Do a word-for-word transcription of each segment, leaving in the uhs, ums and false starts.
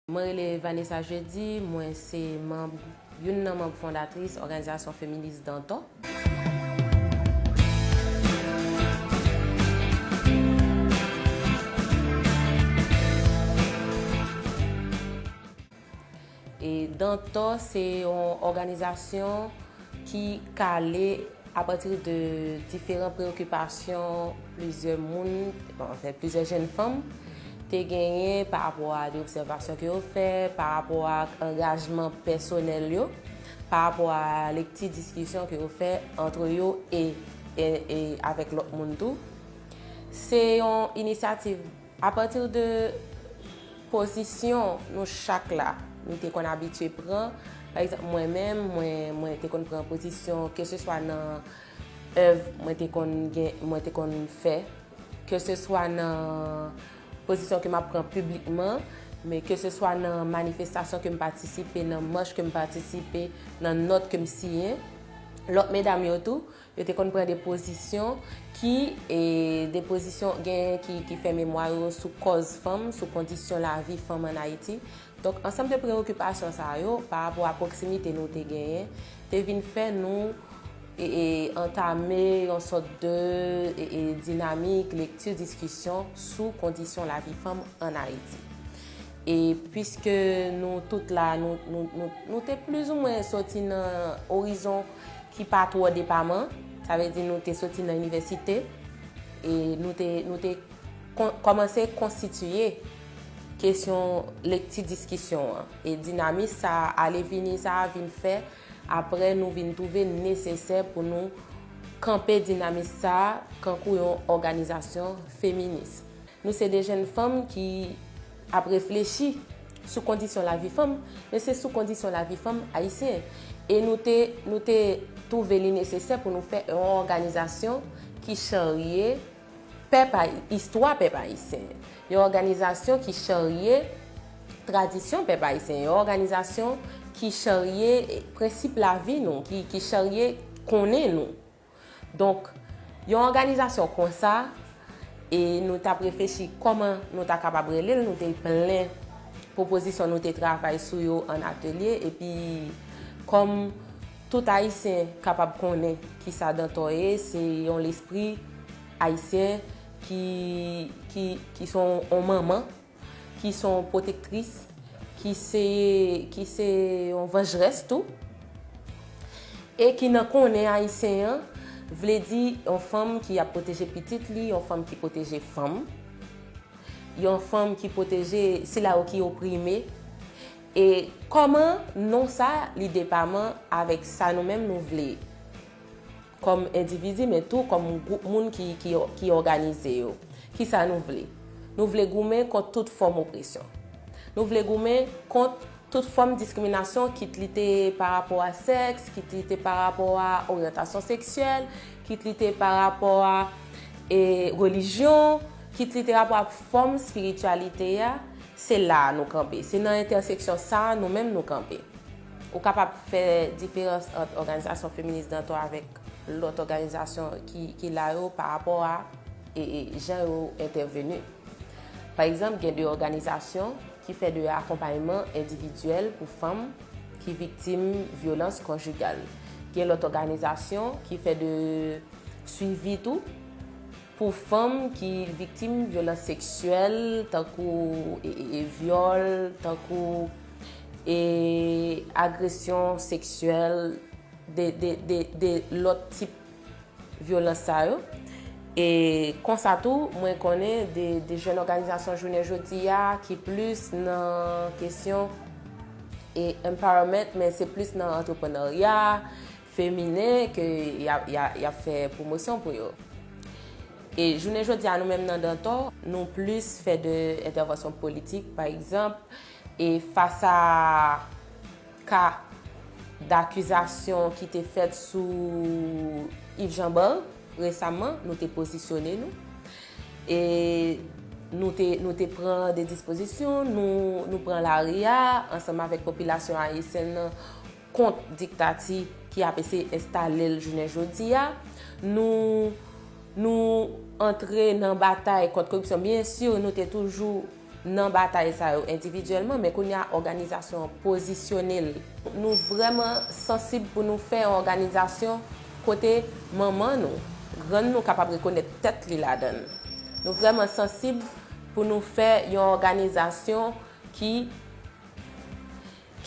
Mwen rele Vanessa Jeudi, mwen se manm, youn nan manm fondatris òganizasyon feminis Dantò. E Dantò se yon òganizasyon ki kale apati de diferan preyokipasyon plizyè moun, bon, anfen, plizyè jèn fanm te genyen pa rapò a de obsèvasyon ke yo fè, pa rapò a angajman pèsonèl yo, pa rapò a lekti, diskisyon ke yo fè antre yo e, e, e avèk lòt moun tou. Se yon inisyativ apati de pozisyon nou chak la, nou te konn abitye pran. Pa egzanp, mwen menm, mwen, mwen te konn pran pozisyon, keseswa nan èv mwen te konn gen, mwen te konn fè, keseswa nan pozisyon ke m ap pran piblikman, men keseswa nan manifestasyon ke m patisipe, nan mach ke m patisipe, nan nòt ke m siyen. Lòt medam yo tou, yo te konn pran de pozisyon ki, e, de pozisyon gen ki, ki fè memwa yo sou kòz fanm, sou kondisyon lavi fanm ann Ayiti. Donk, ansanm de preyokipasyon sa yo, pa rapò a pwoksimite nou te genyen, te vin fè nou, e, e, antame yon sòt de, e, e, dinamik, lekti, diskisyon sou kondisyon lavi fanm ann Ayiti. E piske nou tout la, nou, nou, nou, nou te plizoumwen soti nan orizon ki pa twò depaman, sa vle di nou te soti nan inivèsite, e nou te, nou te kon-, kòmanse konstitiye kesyon lekti diskisyon an. E dinamis sa a, ale vini sa a vin fè, apre nou vin twouve nesesè pou nou kanpe dinamis sa a kankou yon òganizasyon feminis. Nou se de jèn fanm ki ap reflechi sou kondisyon lavi fanm, men se sou kondisyon lavi fanm ayisyen. E nou te, nou te twouve li nesesè pou nou fè yon òganizasyon ki charye pèp ay-, istwa pèp ayisyen. Yon òganizasyon ki charye tradisyon pèp ayisyen. Yon òganizasyon ki charye, eh, prensip lavi nou, ki, ki charye konnen nou. Donk, yon òganizasyon konsa, e nou t ap reflechi kòman nou ta kapab rele l, nou te plen pwopozisyon, nou te travay sou yo an atelye, epi kòm tout Ayisyen kapab konnen kisa Dantò ye, se yon lespri ayisyen ki, ki, ki se yon, yon manman, ki se yon pwotektris, ki se, ki se yon vanjrès tou, e ki nan konnen ayisyen an, vle di yon fanm ki ap pwoteje pitit li, yon fanm ki pwoteje fanm, yon fanm ki pwoteje sila yo ki oprime. E kòman non sa li depaman avèk sa nou menm nou vle kòm endividi, men tou kòm gwoup moun ki, ki, ki òganize yo. Kisa nou vle? Nou vle goumen kont tout fòm opresyon. Nou vle goumen kont tout fòm diskriminasyon, kit li te pa rapò a sèks, kit li te pa rapò a oryantasyon seksyèl, kit li te pa rapò a, e, relijyon, kit li te rapò ak fòm espirityalite a, se la a nou kanpe. Se nan entèseksyon sa a nou menm nou kanpe. Ou kapab fè diferans ant òganizasyon feminis Dantò avèk lòt òganizasyon ki, ki la yo pa rapò a, e, e, jan yo entèveni. Pa egzanp, gen de òganizasyon ki fè de akonpayman endividyèl pou fanm ki viktim vyolans konjigal. Gen lòt òganizasyon ki fè de swivi tou pou fanm ki viktim vyolans seksyèl, tankou, e, e, e, vyòl, tankou, e, agresyon seksyèl, de, de, de, de lòt tip vyolans sa yo. E konsa tou, mwen konnen de, de jèn òganizasyon jounen jodi a ki plis nan kesyon e empowerment, men se plis nan antreprenarya feminen ke y ap, y a, y ap fè pwomosyon pou yo. E jounen jodi a, nou menm nan Dantò, nou plis fè de entèvansyon politik, pa egzanp, e fas a ka dakizasyon ki te fèt sou Yves Jean Bart resaman, nou te pozisyone nou. E nou te, nou te pran de dispozisyon, nou, nou pran lari a, ansanm avèk popilasyon ayisyèn nan, kont diktati ki ap eseye enstale l jounen jodi a. Nou, nou antre nan batay kont koripsyon. Byen si, nou te toujou nan batay sa yo endividyèlman, men kounye a òganizasyon an pozisyone l. Nou vrèman sansib pou nou fè yon òganizasyon kote manman nou, grann nou kapab rekonèt tèt li ladan l. Nou vrèman sansib pou nou fè yon òganizasyon ki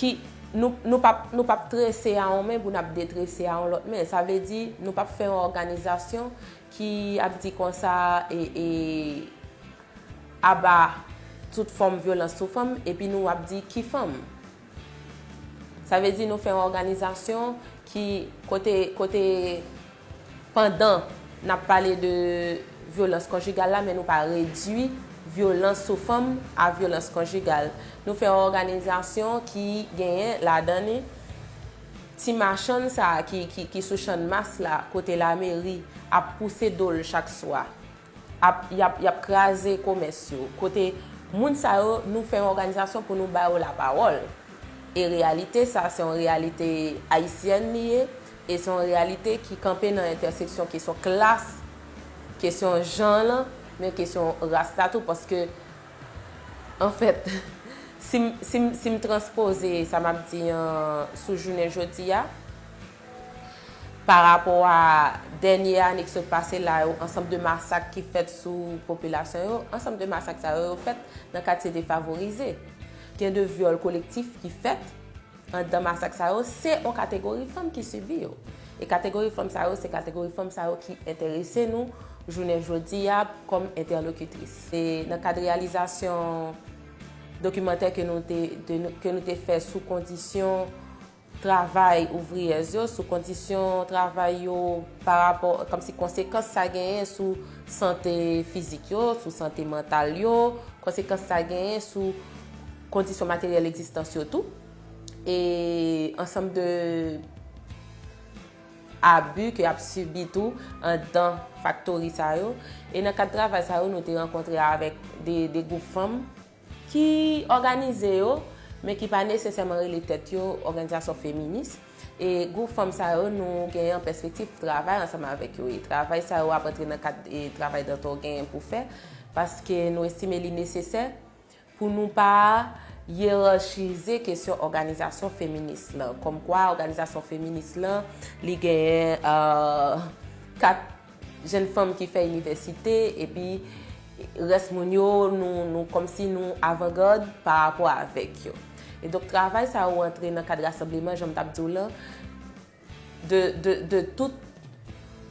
ki nou, nou p ap, nou p ap trese a yon men pou n ap detrese a yon lòt men. Sa vle di, nou p ap fè yon òganizasyon ki ap di konsa, e, e, aba tout fòm vyolans sou fanm, epi nou ap di ki fanm. Sa vle di, nou fè yon òganizasyon ki kote, kote pandan n ap pale de vyolans konjigal la, men nou pa redui vyolans sou fanm a vyolans konjigal. Nou fè yon òganizasyon ki genyen ladan li ti machann sa a ki, ki, ki sou Channmas la, kote lameri ap pouse do l chak swa, ap, y ap, y ap kraze komès yo, kote moun sa yo, nou fè yon òganizasyon pou nou ba yo lapawòl. E reyalite sa, se yon reyalite ayisyèn li ye, e se yon reyalite ki kanpe nan entèseksyon kesyon klas, kesyon jan lan, men kesyon ras la tou, paske, anfèt, si m, si m, si m transpoze sa m ap di an sou jounen jodi a, pa rapò a dènye ane ki sot pase la yo, ansanm de masak ki fèt sou popilasyon yo, ansanm de masak sa yo, yo fèt nan katye defavorize. Gen de vyòl kolektif ki fèt anndan masak sa yo, se yon kategori fanm ki sibi yo. E kategori fanm sa yo, se kategori fanm sa yo ki enterese nou jounen jodi a kòm entèlokitris. E nan kad reyalizasyon dokimantè ke nou te, te, ke nou te fè sou kondisyon travay ouvriyèz yo, sou kondisyon travay yo pa rapò, kòmsi konsekans sa genyen sou sante fizik yo, sou sante mantal yo, konsekans sa genyen sou kondisyon materyèl egzistans yo tou, e ansanm de abi ke y ap sibi tou anndan faktori sa yo. E nan kad travay sa yo, nou te rankontre avèk de, de gwoup fanm ki òganize yo, men ki pa nesesèman rele tèt yo òganizasyon feminis. E gwoup fanm sa yo, nou genyen an pèspektiv travay ansanm avèk yo. E travay sa yo ap antre nan kad, e, travay Dantò genyen pou fè, paske nou estime li nesesè pou nou pa yerachize kesyon òganizasyon feminis lan. Kòmkwa òganizasyon feminis lan, li genyen, euh, kat jenn fanm ki fè inivèsite, epi rès moun yo, nou, nou kòmsi nou avangad pa rapò avèk yo. E donk, travay sa yo antre nan kad rasanbleman, jan m t ap di w lan, de, de, de tout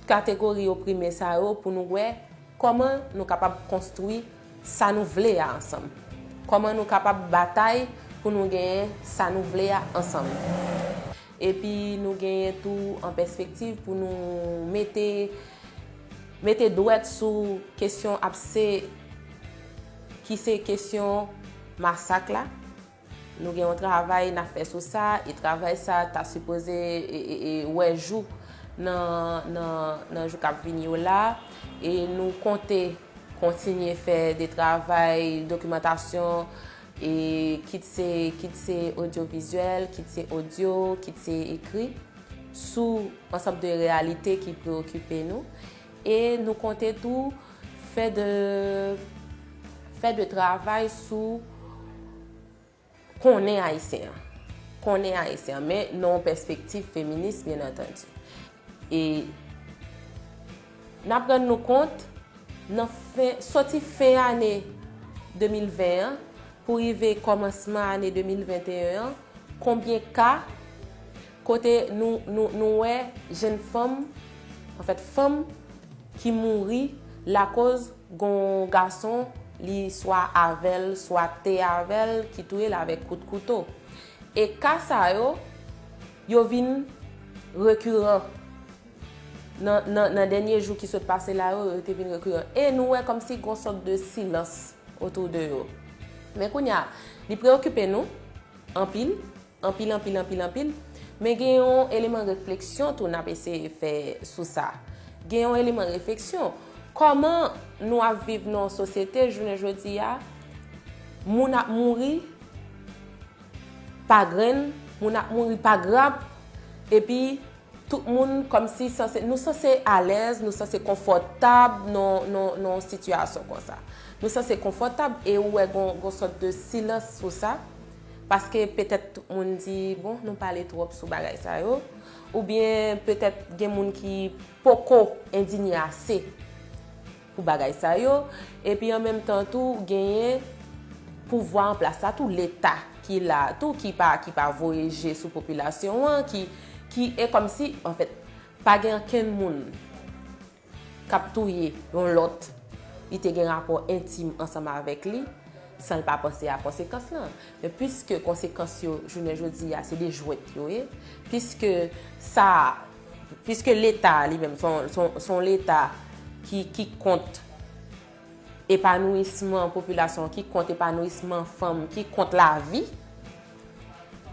kategori oprime sa yo pou nou wè kòman nou kapab konstwi sa nou vle a ansanm. Kòman nou kapab batay pou nou genyen sa nou vle a ansanm. Epi nou genyen tou an pèspektiv pou nou mete, mete dwèt sou kesyon abse ki se kesyon masak la. Nou gen yon travay n ap fè sou sa, e travay sa ta sipoze, e, e, e, wè jou nan, nan, nan jou k ap vini yo la. E nou konte kontinye fè de travay dokimantasyon, e kit se, kit se odyovizyèl, kit se odyo, kit se ekri, sou ansanm de reyalite ki preokipe nou. E nou konte tou fè de, fè de travay sou konnen ayisyen an. Konnen ayisyen an, men nan yon pèspektiv feminis, byen antandi. E n ap rann nou kont, nan fen, soti fen ane de mil ven an, pou rive kòmansman ane de mil venteyen an, konbyen ka kote nou, nou, nou wè jenn fanm, anfèt, fanm ki mouri lakoz gon gason, li swa avè l, swa te avè l, ki touye l avèk kout kouto. E ka sa yo, yo vin rekiran. Nan, nan, nan dènye jou ki sot pase la yo, yo te vin rekiran. E nou wè kòmsi gon sòt de silans otou de yo. Men kounye a, li preokipe nou anpil, anpil, anpil, anpil, anpil. Men gen yon eleman refleksyon tou n ap eseye fè sou sa. Gen yon eleman refleksyon. Kòman nou ap viv nan yon sosyete jounen jodi a, moun ap mouri pa grenn, moun ap mouri pa grap, epi Tout moun kòmsi sanse, nou sanse alèz, nou sanse konfòtab nan, nan, nan yon sitiyasyon konsa. Nou sanse konfòtab e ou wè gon, gon sòt de silans sou sa. Paske petèt tout moun di, bon, nou pale twòp sou bagay sa yo. Oubyen petèt gen moun ki poko endinye ase pou bagay sa yo. Epi an menm tan tou, genyen pouvwa an plas la tou, Leta ki la tou, ki pa, ki pa voye je sou popilasyon an, ki, ki e kòmsi, anfèt, pa gen ankenn moun k ap touye yon lòt, li te gen rapò entim ansanm avèk li, san l pa panse a konsekans lan. Men piske konsekans yo, jounen jodi a, se de jwèt yo ye, piske sa, piske Leta a li menm, se yon, se yon, se yon Leta ki, ki kont epanouisman popilasyon, ki kont epanouisman fanm, ki kont lavi.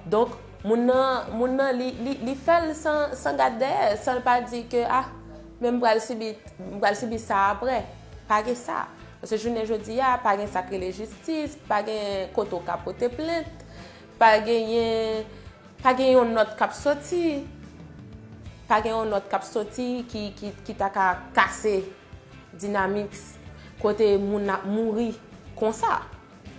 Donk, moun nan, moun nan, li, li, li fè l san, san gad dèyè, san l pa di ke, ah, men m pral sibi, m pral sibi sa apre. Pa gen sa. Paske jounen jodi a, pa gen sa k rele jistis, pa gen kote w ka pote plent, pa genyen, pa gen yon nòt k ap soti, pa gen yon nòt k ap soti ki, ki, ki ta ka kase dinamik kote moun ap mouri konsa.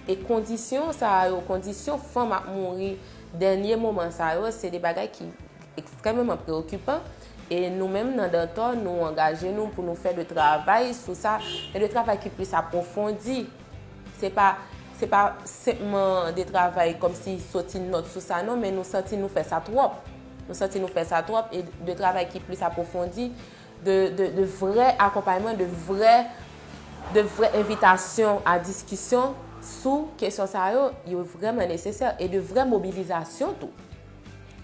E kondisyon sa yo, kondisyon fanm ap mouri dènye moman sa yo, se de bagay ki ekstrèmeman preokipan. E nou menm nan Dantò, nou angaje nou pou nou fè de travay sou sa, men de travay ki plis apwofondi. Se pa, se pa senpman de travay kòmsi soti nòt sou sa, non, men nou santi nou fè sa twòp. Nou santi nou fè sa twòp, e de travay ki plis apwofondi, de, de, de vrè akonpayman, de vrè, de vrè envitasyon a diskisyon sou kesyon sa yo, yo vrèman nesesè, e de vrè mobilizasyon tou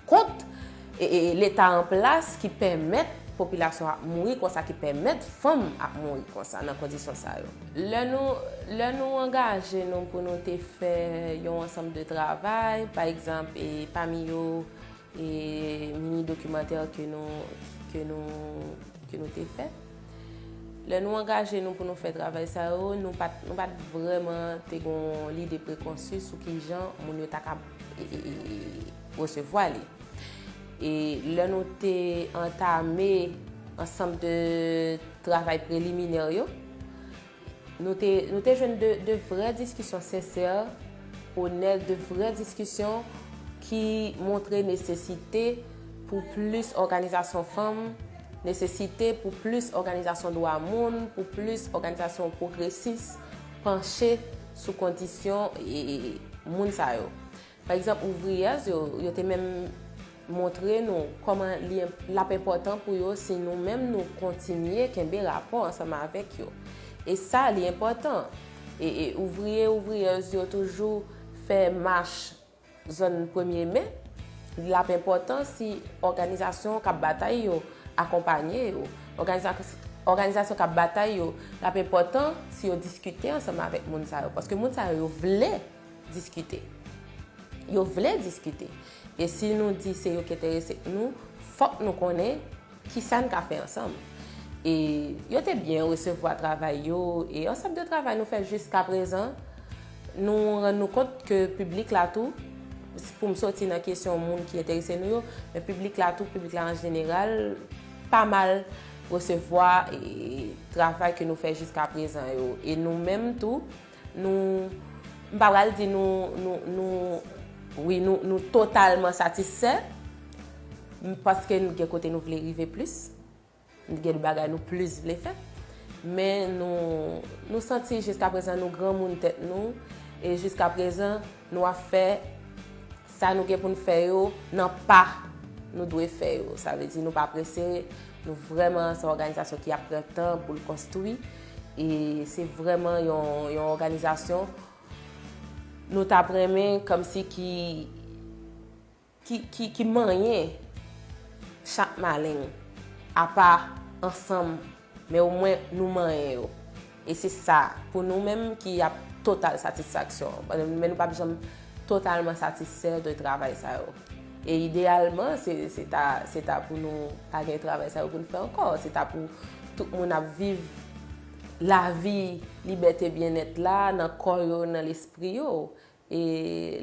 kont, e, e, Leta an plas ki pèmèt popilasyon ap mouri konsa, ki pèmèt fanm ap mouri konsa nan kondisyon sa yo. Lè nou, lè nou angaje nou pou nou te fè yon ansanm de travay, pa egzanp, e pami yo, e mini dokimantè ke nou, ke nou, ke nou te fè. Lè nou angaje nou pou nou fè travay sa yo, nou pa t, nou pa t vrèman te gon lide prekonsi sou kijan moun yo ta ka, e, e, e, resevwa li. E lè nou te antame ansanm de travay preliminè yo, nou te, nou te jwenn de, de vrè diskisyon sensè, onèt, de vrè diskisyon ki montre nesesite pou plis òganizasyon fanm, nesesite pou plis òganizasyon dwa moun, pou plis òganizasyon pwogresis panche sou kondisyon, e, e, moun sa yo. Pa egzanp, ouvriyèz yo, yo te menm montre nou kòman li, l ap enpòtan pou yo si nou menm nou kontinye kenbe rapò ansanm avèk yo. E sa, li enpòtan. E, e ouvriye, ouvriyèz yo toujou fè mach zòn premye me. L ap enpòtan si òganizasyon k ap batay yo akonpanye yo. Òganiza-, òganizasyon k ap batay yo, l ap enpòtan si yo diskite ansanm avèk moun sa yo. Paske moun sa yo, yo vle diskite. Yo vle diskite. E si nou di se yo ki enterese nou, fòk nou konnen kisa n ka fè ansanm. E yo te byen resevwa travay yo, e ansanm de travay nou fè jiskaprezan, nou rann nou kont ke piblik la tou, pou m soti nan kesyon moun ki enterese nou yo, men piblik la tou, piblik la an jeneral, pa mal resevwa, e, travay ke nou fè jiskaprezan yo. E nou menm tou, nou, m pa pral di nou, nou, nou, wi, nou, nou totalman satisfè, m, paske nou gen kote nou vle rive plis, nou gen de bagay nou plis vle fè. Men nou, nou santi jiskaprezan nou granmoun tèt nou, e jiskaprezan nou ap fè sa nou gen pou n fè yo nan pa nou dwe fè yo. Sa vle di nou pa prese, nou vrèman se yon òganizasyon ki ap pran tan pou l konstwi, e se vrèman yon, yon òganizasyon nou t ap renmen kòmsi ki, ki, ki, ki manyen chak maleng, apa ansanm, men omwen nou manyen yo. E se sa, pou nou menm ki ap total satisfaksyon, men nou p ap janm totalman satisfè de travay sa yo. E ideyalman, se, se ta, se ta pou nou pa gen travay sa yo pou n fè ankò. Se ta pou tout moun ap viv lavi, libète, byennèt la nan kò yo, nan lespri yo. E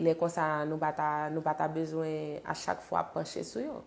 lè konsa, nou pa ta, nou pa ta bezwen a chak fwa ap panche sou yo.